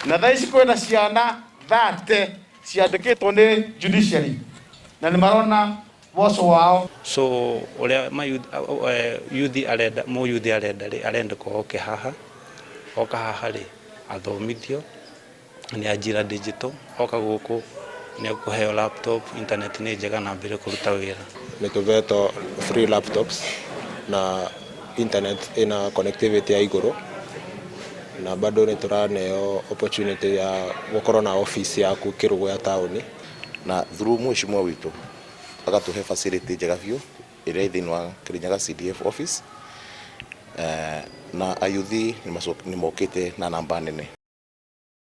Na thaa ici kwĩna ciana 30 ciandĩkĩtwo nĩ judiciary na nĩ marona boco wao. So ũrĩa ma youth, youth arenda, mũ youth arenda rĩ, arenda oke haha, oka haha rĩ, athomithio nĩ Ajira Digital. Oka gũkũ nĩ ekũheo laptop, internet nĩ njega na ambĩrĩrie kũruta wĩra. Nĩ tũvetwo free laptops na internet ina connectivity ya igũrũ, na bado nĩ tũraneo opportunity ya gũkorwo na office yaku Kĩrũgũya taũni. Na through mheshimiwa witũ agatũhe facility njega biũ ĩrĩa ĩ thĩinĩ wa Kirinyaga CDF office, na ayuthi nĩ mokĩte na namba nene.